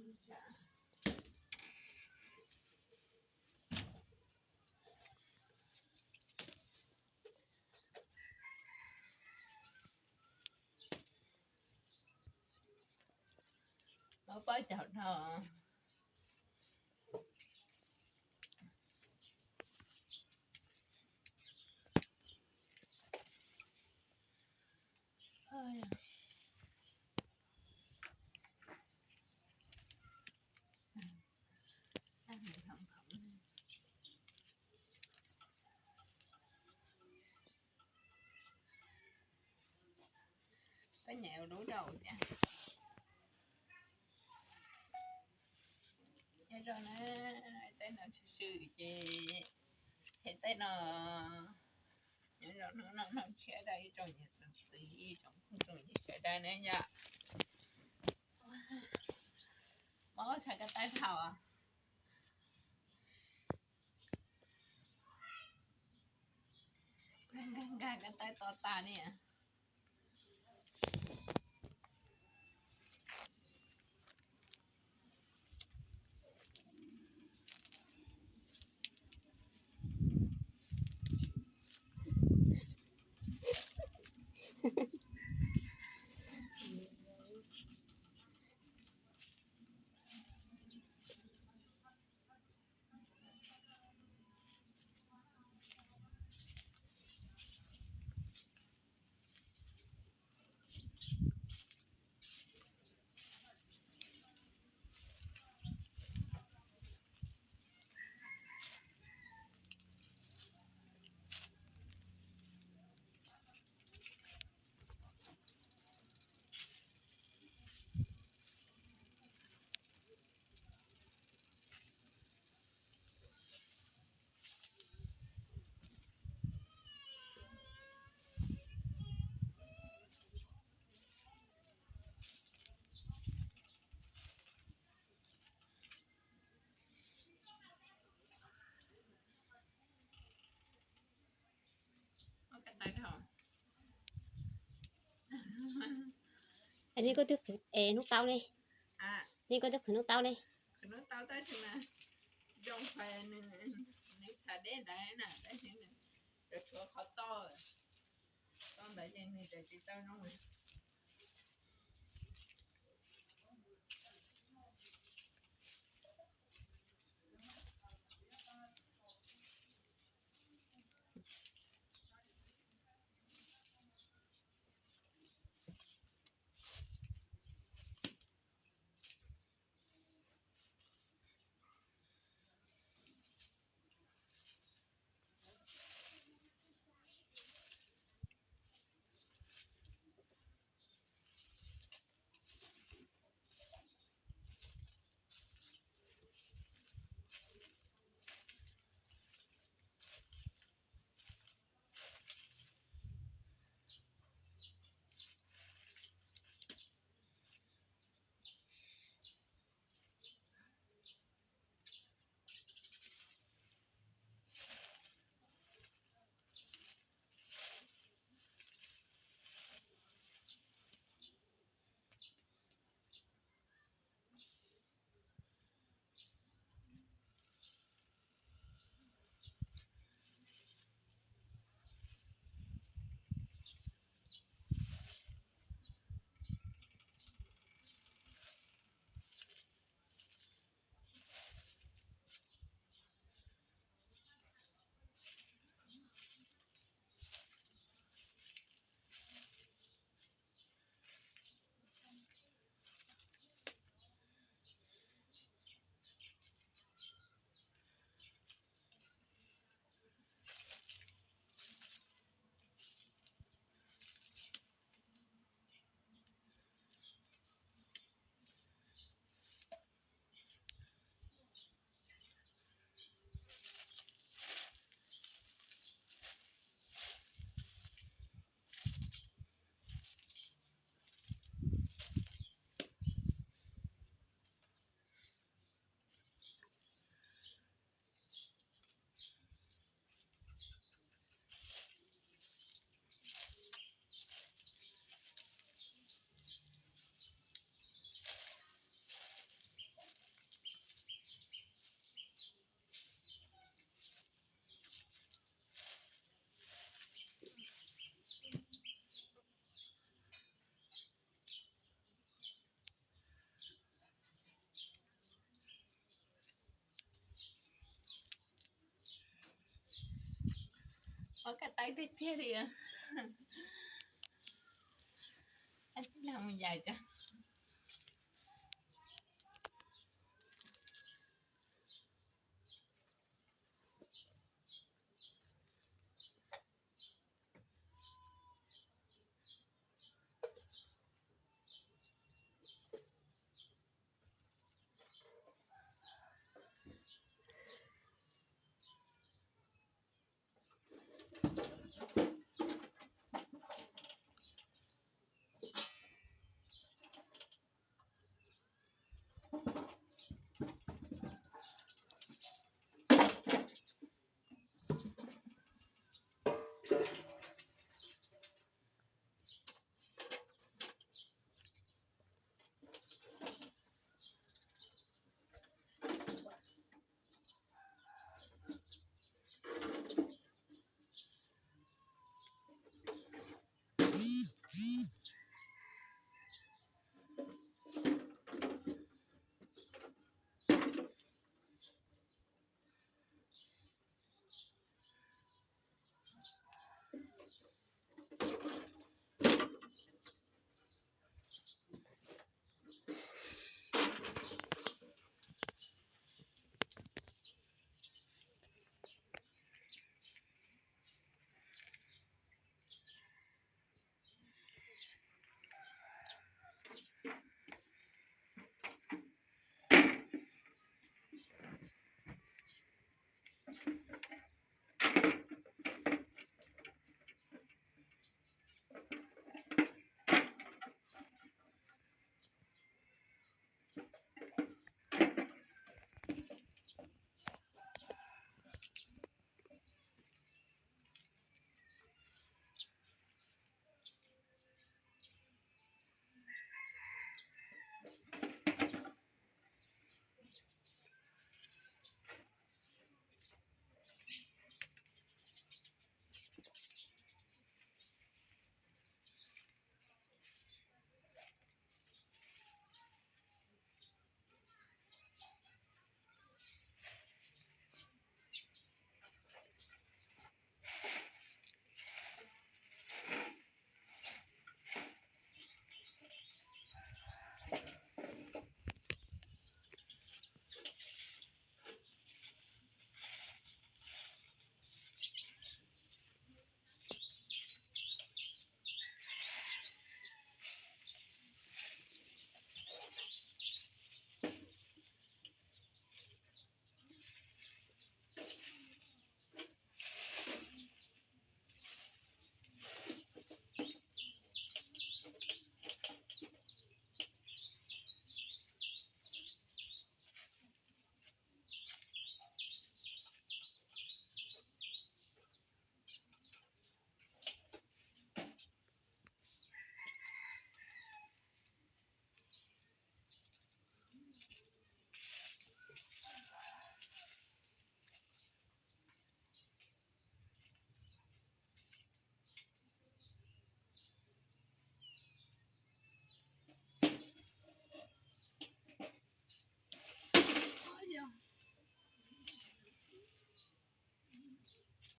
Mob pob caug dhau. Peb nyam ua dub rau thiab. Nyob zoo na, teb no swm swm ces ces teb no nyob zoo hnub no hnub tshiab rau ib tsoom niam tsoom txiv ib tsoom phooj tsoom ywg sawv daws na yom. Mob tshaj ko taw dhau. Nkag nkag ko taw to tas ni. Nej koj twb qhwv hnub tau ne. Nej koj twb qhwv hnub tau ne. Zoo, nws txhav deb ntawd na, tab sis nws tshuav qhov toj, toj ntawd ces nws tsis tau zoo. Ua kaj taib tiag tiag li. Ib tug mus yais cov